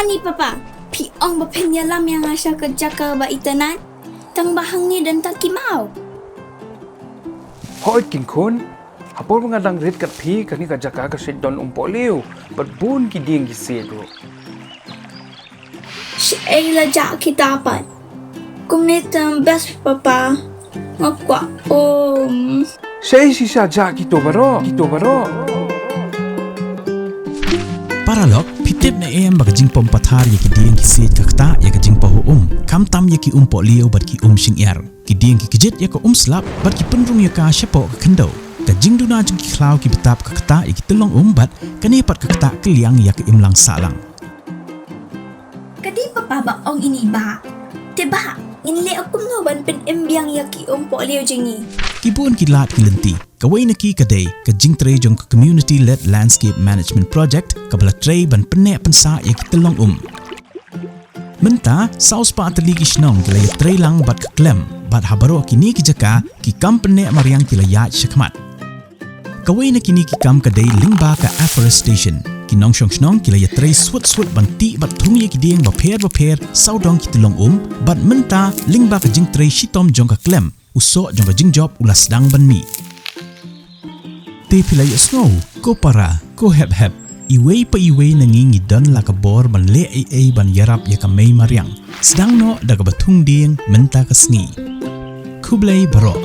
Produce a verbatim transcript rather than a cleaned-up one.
Ani papa, phi ong ba phin ïalam ïa nga sha ka jaka ba itynnad, tang ba hangne don ta ki maw. Hooid kynkhun, ha por ba nga dang rit kat phi, kane ka jaka ka shait don umpohliew bad bun ki dieng ki siej ruh. Shaei la jah kita pat? Kumne tam best papa. Nga kwah um. Shaei shisha jah kito baroh, kito baroh. Paralok, phi tip ne em ba ka jingpom pathar ïa ki dieng ki siej ka ktah ïa ka jingpahuh um, khamtam ïa ki umpohliew bad ki um shyngiar. Ki dieng ki kjit ïa ka umslap bad ki pynrung ïa ka shapoh ka khyndew. Ka jingduna jong ki khlaw ki btap ka ktah ïa ki tyllong um bad kane pat ka ktah kylliang ïa ka imlang sahlang. Ka dei papa ba ong ine i bah. Te bah, ngin leh kumno ban pynim biang ïa ki umpohliew jong ngi? Ki bun ki lad ki lynti. Kawei na ki ka dei ka jingtrei jong ka Community Led Landscape Management Project, kaba la trei ban pynneh pynsah ïa ki tyllong um. Mynta, saw spah tylli ki shnong ki la ïatrei lang bad ka klem, bad ha baroh kine ki jaka, ki kam pynneh mariang ki la ïaid shakhmat. Kawei na kine ki kam ka dei lyngba ka afforestation. Ki nongshong shnong ki la ïatrei swut swut ban tih bad thung ïa ki dieng bapher bapher sawdong ki tyllong um, bad mynta lyngba ka jingtrei shitom jong ka klem, u soh jong ka jingjop u la sdang ban mih. Te phi la ïohsngew, ko para, ko hep hep, iwei pa iwei na ngi ngi don la ka bor ban leh ei ei ban ïarap ïa ka mei mariang. Sdang noh da kaba thung dieng mynta ka sngi. Khublei baroh.